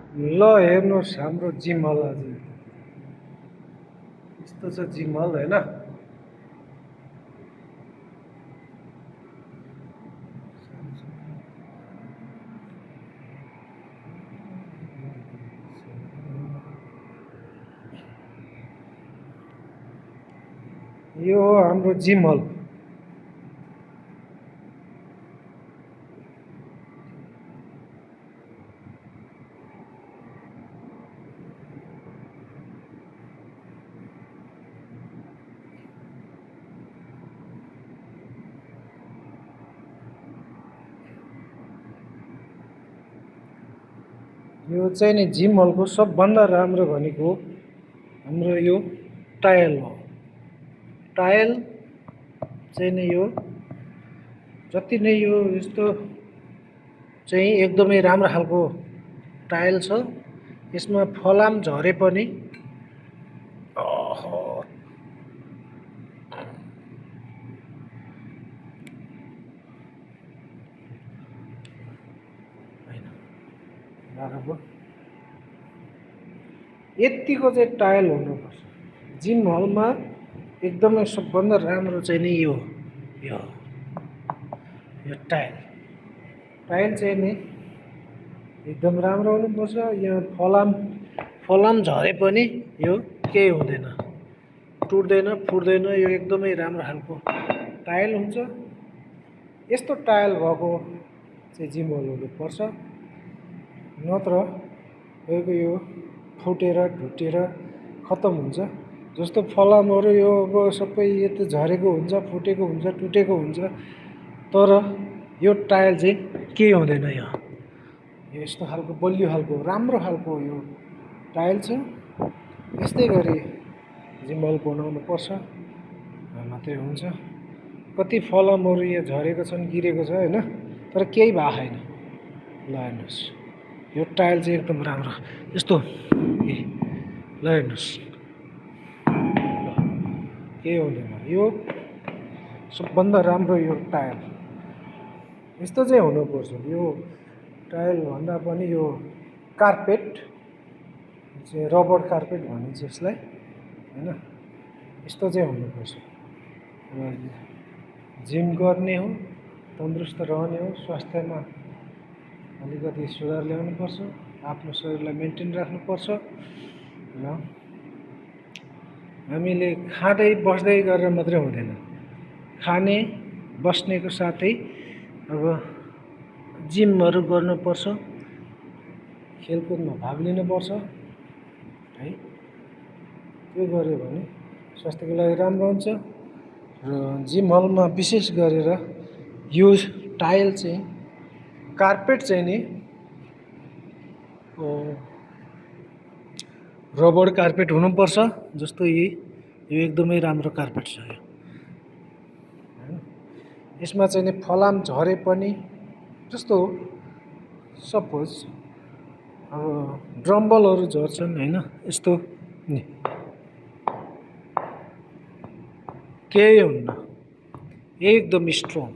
ल हेर्नुहोस् हाम्रो जिम हल आज यस्तो छ जिम हल होइन। यो हो हाम्रो जिम हल। यो चाहिँ नि जिम हलको सबभन्दा राम्रो भनेको हाम्रो यो टायल हो। टायल चाहिँ नि यो जति नै यो यस्तो चाहिँ एकदमै राम्रो खालको टायल छ। यसमा फलाम झरे पनि यतिको चाहिँ टायल हुनुपर्छ जिम हलमा। एकदमै सबभन्दा राम्रो चाहिँ नि यो टायल चाहिँ नि एकदम राम्रो हुनुपर्छ। यहाँ फलाम झरे पनि यो केही हुँदैन, टुट्दैन फुट्दैन। यो एकदमै राम्रो खालको टायल हुन्छ। यस्तो टायल भएको चाहिँ जिम हल हुनुपर्छ, नत्र यो फुटेर ढुटेर खतम हुन्छ। जस्तो फलामहरू यो अब सबै यता झरेको हुन्छ, फुटेको हुन्छ, टुटेको हुन्छ। तर यो टायल चाहिँ केही हुँदैन। यो यस्तो खालको बलियो खालको राम्रो खालको यो टायल छ। यस्तै गरी जिम हल बनाउनु पर्छ मात्रै हुन्छ। कति फलामहरू यहाँ झरेको छन्, गिरेको छ होइन, तर केही भएको छैन। ल हेर्नुहोस् यो टायल चाहिँ एकदम राम्रो यस्तो ल हेर्नुहोस् केही हुँदैन। यो सबभन्दा राम्रो यो टायल यस्तो चाहिँ हुनुपर्छ। यो टायल भन्दा पनि यो कार्पेट चाहिँ रबर कार्पेट भनिन्छ यसलाई होइन। यस्तो चाहिँ हुनुपर्छ। जिम गर्ने हो, तन्दुरुस्त रहने हो, स्वास्थ्यमा अलिकति सुधार ल्याउनुपर्छ, आफ्नो शरीरलाई मेन्टेन राख्नुपर्छ। र हामीले खाँदै बस्दै गरेर मात्रै हुँदैन, खाने बस्नेको साथै अब जिमहरू गर्नुपर्छ, खेलकुदमा भाग लिनुपर्छ है। त्यो गऱ्यो भने स्वास्थ्यको लागि राम्रो हुन्छ। र जिम हलमा विशेष गरेर यो टायल चाहिँ कार्पेट चाहिँ नि रबर कार्पेट हुनुपर्छ। जस्तो यो एकदमै राम्रो कार्पेट छ यो हैन। यसमा चाहिँ नि फलाम झरे पनि जस्तो सपोज अब ड्रम्बलहरू झर्छन् होइन, यस्तो नि केही हुन्न, एकदम स्ट्रङ।